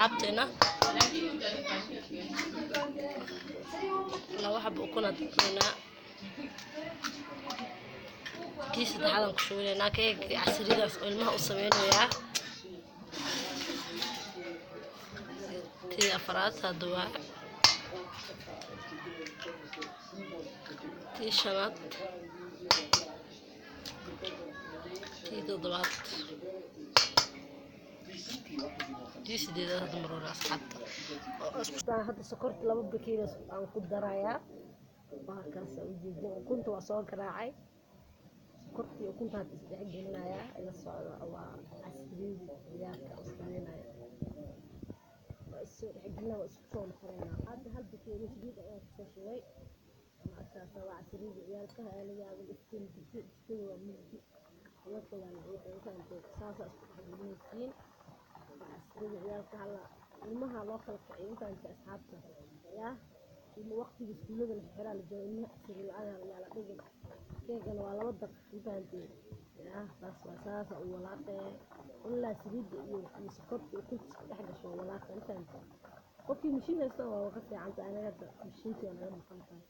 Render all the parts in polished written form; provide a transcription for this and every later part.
asxaabteena 2 xabo ukun aan darsanaynaa tii saddexaad aan ku shubanaynaa keeg casridaas oo ilmaha u sameynayaa tii afraad hadda waa tii shanaad tii toddobaad tii sideedaad hadda maroona asxaabta hadda sokorta 2 bakeeri aan ku darayaa waa kaas ujeedin ukunta waa soo garaacay sokorta iyo ukunta hadda isdhex gelinayaa ila socda waa casriidi ciyaalka u sameynaya waa isoo dhexgelinaa waa isku soo noqonaynaa hadda 1 bakeeri saliid ayaa kusoo shubay markaas waa casriidi ciyaalka la yaabin iftiin jikada waa mugdi saasa isku dhexgelinaysiin waa casriidi ciyaalka hala ilmaha loo kala kiciyo intaanta asxaabta yaa ilma waqtiga iskuullada la xiraa la joogo ilmaha casri la-aan yaa la dhigin keegana waa 2 daqiiqo intaantee yaa saas waa saasa u walaaqee ilaa saliidda iyo sokorta iyo ukunta isku dhex gasho waa walaaqa intaante qofkii mashiin haysta waa ka fiican tahay anaga hadda mashiintii waa naga maqan tahay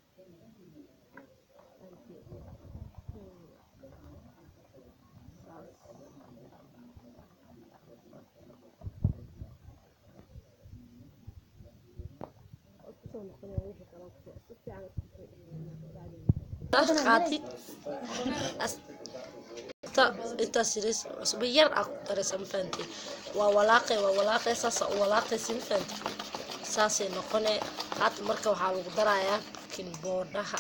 saas intaas yariis cusbo yar aa ku daraysa ma fahanteen waa walaaqay saasa u walaaqaysa ma fahanteen saasay noqonee hadda marka waxaa lagu darayaa baking powder-ha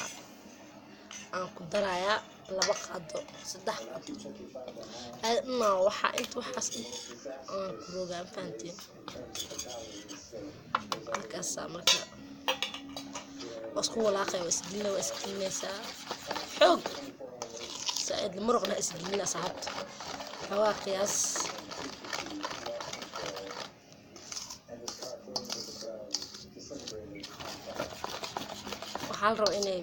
aan ku darayaa 2 qaado 3 qaado ma waxa inta waxaas aan ku rogaa ma fahanteen markaasaa marka waa isku walaaqay waa isgelina waa isgelinaysaa xoog saaid muruqna isgelina asxaabta xoogaa qiyaas waxaa la rabaa inay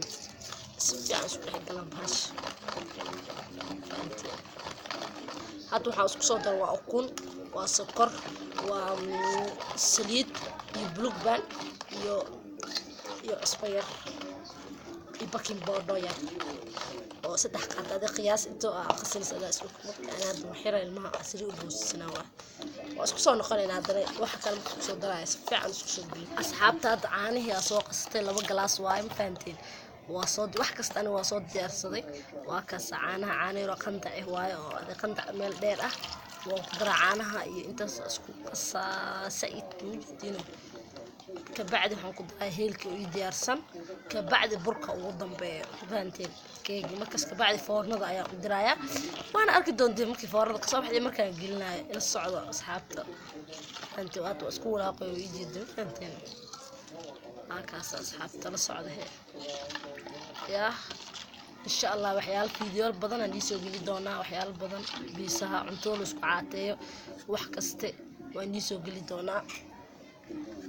si fiican isku dhex galaan bahasha hadda waxaa isku soo dara waa ukun waa sokor waa saliid iyo blue band iyo cusbo yar iyo baking powder yar oo 3 qaad adi qiyaas intoo aa qasanaysa adaa isku marka ana hadda waxyara ilmaha casri u boosisana waa isku soo noqonaynaa haddana waxa kale marka kusoo daraya si fiican isku soo geliyo asxaabta hadda caanihii aa soo qasatay 2 galaas waaye ma fahanteen waa soo wax kasta ani waa soo diyaarsaday waa kaas caanaha caano yar oo qandac ah waaye oo adi qandac meel dheer ah waan ku daraa caanaha iyo intaas isku qasaa sa'id mujdiino kabacdi waxaan ku daraa heelkii oo ii diyaarsan kabacdi burka ugu dambeeyo fahanteen keegi markaas kabacdi foornada ayaan u dirayaa waana arki doonteen markii foornada kasoo baxday markaan gelinayo ila socdo asxaabta fahanteen waata waa isku walaaqay oo ii jeeda fahanteen halkaas asxaabta la socda he yaa insha allah waxyaalo fiidiyool badan aan iisoo geli doonaa waxyaalo badan biisaha cunto la isku caateeyo wax kaste waan iisoo geli doonaa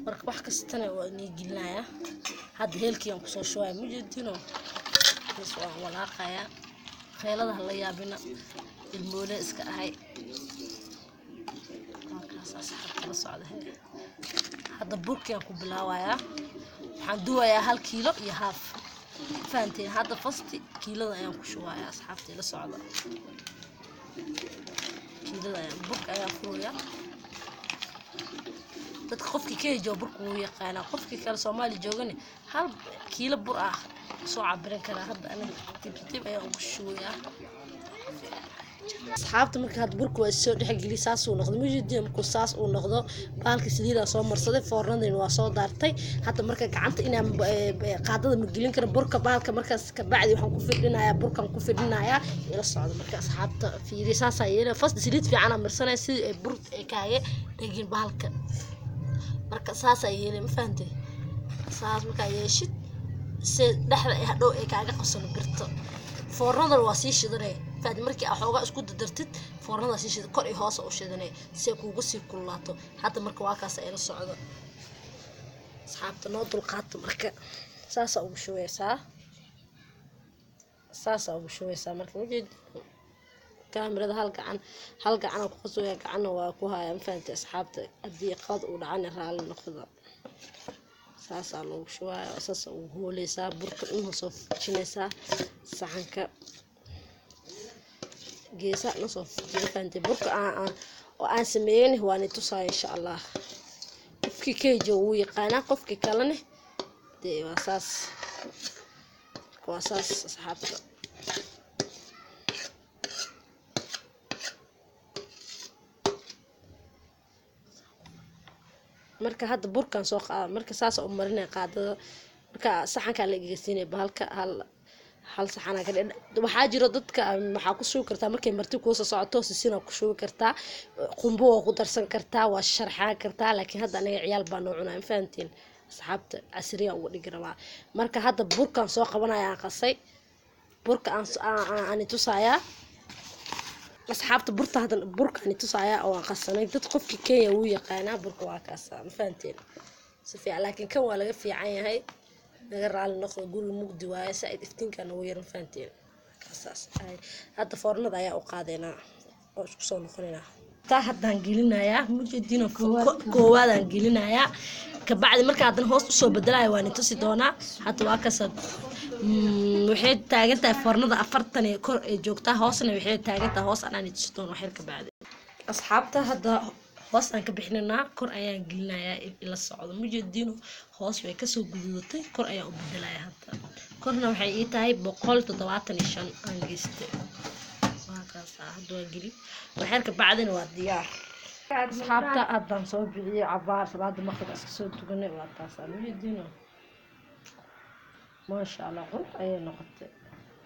marka wax kastana waa inii gelinayaa hadda heelkii aan kusoo shubaya ma jeedino bas waan walaaqayaa kheelada ha la yaabina ilmoole iska ahay halkaas asxaabta la socda he hadda burkii aan ku bilaabayaa waxaan duwayaa 1 kiilo iyo haaf fahanteen hadda fasti kiilada ayaan ku shubayaa asxaabta ila socda kiilada ayaan burka ayaan furayaa dadka qofkii Kenya jooga burka wuu yaqaanaa qofkii kale Soomaali joogana 1 kiilo bur ah soo cabirin karaa hadda aniga tib ayaan ugu shubayaa asxaabta marka had burku waa soo dhex geli saas uu noqdo mujidii markuu saas uu noqdo bahalka saliid soo marsaday foornadina waa soo daartay hadda marka gacanta inaan qaadada ma gelin karo burka bahalka markaas ka bacdi waxaan ku fidhinayaa burkan ku fidhinayaa ila socdo marka asxaabta fiiri saas ay yeelan fast saliid fiican aan marsanay si ay bur ay kaaga dhigin bahalka marka saas ay yeelan ma fahantay saas marka yeeshid si dhexda ay hadhow ay kaaga qabsano birta foornada waa sii shidanay faad markii aad xoogaa isku dardartid foornada sii shida kor iyo hoos u shidanay si ay kuugu sii kululaato hadda marka waa kaas ay la socdo asxaabta noo dulqaato marka saasa ugu shubeysaa saasa ugu shubeysaa marka ujeed Kaamirada hal gacan, hal gacan ku qasooya, gacanna waa ku haya. Ma fahantay asxaabta? Haddii qalad uu dhacana raalli noqda. Saasaa loogu shubaya, saas ugu hooleysaa burka dhan, soo fujinaysaa saxanka geesa na soo fujiyo. Ma fahantay? Burka aan oo aan sameeyeen waa ni tusaya insha Allah. Qofkii keejo wuu yaqaanaa, qofkii kalena dee waa saas, waa saas asxaabta. Marka hadda burkan soo qaada, marka saas u marinaya qaadada, marka saxankaa la egeysiinaya bahalka hal hal saxana ka. Waxaa jiro dadka waxaa ku shubi kartaa markay marti kuusoo socoto, sisina ku shubi kartaa, qumbo waa ku darsan kartaa, waa sharxaan kartaa. Laakiin hadda aniga ciyaal baa noo cunaya, ma fahantiin asxaabta? Casriya uga dhigi rabaa. Marka hadda burkan soo qabanaya aan qasay, burka aan tusayaa asxaabta. Burta hadda burka aan tusayaa oo aan qasanay, dad qofkii Kenya wuu yaqaanaa burka, waa kaasa. Ma fahanteen? Si fiican. Laakiin kan waa laga fiican yahay, naga raali noqdo, guriga mugdi waaye, saa-id iftiinka nagu yar. Ma fahanteen? Saas hadda foornada ayaa u qaadeynaa oo isku soo noqonaynaa. Taa haddaan gelinayaa mujadiino koowaadaan gelinayaa, kabacdi marka haddana hoos usoo bedelaya waa ni tusi doonaa. Hadda waa kaasa, waxay taagan tahay foornada 40 ee kor ay joogtaa, hoosna waxay taagan tahay hoos anaa ni tusi doono waxyar kabacdi. Asxaabta, hadda hoos aan ka bixinanaa, kor ayaan gelinayaa, ila socdo. Mujadiino hoos way kasoo guduudatay, kor ayaan u bedelaya. Hadda korna waxay ii tahay 175 aan geystay. Waa kaasa, hadda waa geli waxyar kabacdina waa diyaar. Asxaabta, haddaan soo bixiyey cabaar, salaada maqrib iska soo tukanay. Waa taasaa mujadiino, maasha Allah, qurux ayay noqotay.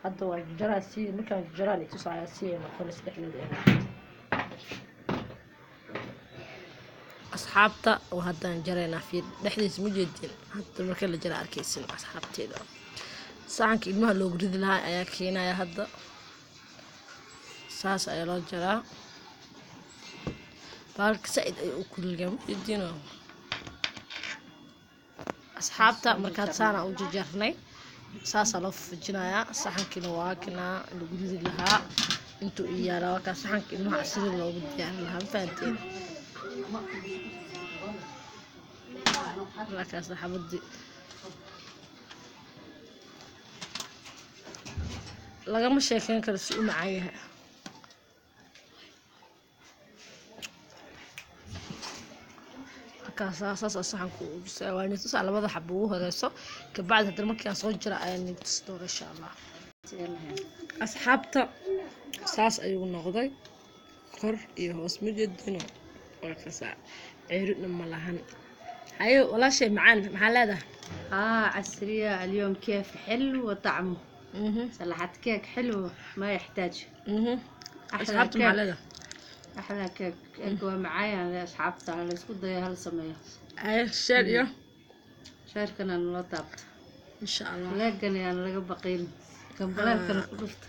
Hadda waa jaraa, si markaan jaraan itusaaya si ay noqonaysa dhexdeeda ay noqotay. Asxaabta, oo haddaan jaraynaa, fiir dhexdiisa, mujeedin? Hadda marka la jara arkaysin asxaabteeda. Saxanka ilmaha loogu ridi lahaa ayaa keenaya. Hadda saas ayaa loo jaraa baalka, saa-id ayuu u kululyaa, mujeedino asxaabta? Markaad saana u jarjarnay, saasaa loo fujinayaa. Saxankiina waa kanaa lagu ridi lahaa, intuu i yaalaa, waa kaa saxanka ilmaha casirida loogu diyaarin lahaa. Ma fahanteen? Markaas xabadii lagama sheekeyn karo si u macaan yahay. Markaasaa saas saxanku waa nitusaa labada xabo ugu horeyso, kabacdi haddana markaan soo jira ayaa nitusi doona insha Allah. Asxaabta, saas ayuu noqday kor iyo hoos, majeedino? Waa kasaa, ceeridna ma lahan. Hayo walaashay macaan, maxaa leedahay? آه عسرية اليوم كيف حلو وطعمه. صلحت كيك حلو ما يحتاج. أحلى asxaabta maxaa كيك. leedahay? أحلى كيك كيك ومعايا أنا أصحابتي على isku daya hal sameeyo. Haye, share iyo shaarkana nala taabto. Insha Allah. Leegana yaan laga baqiin gambaleelkana ku dhufta.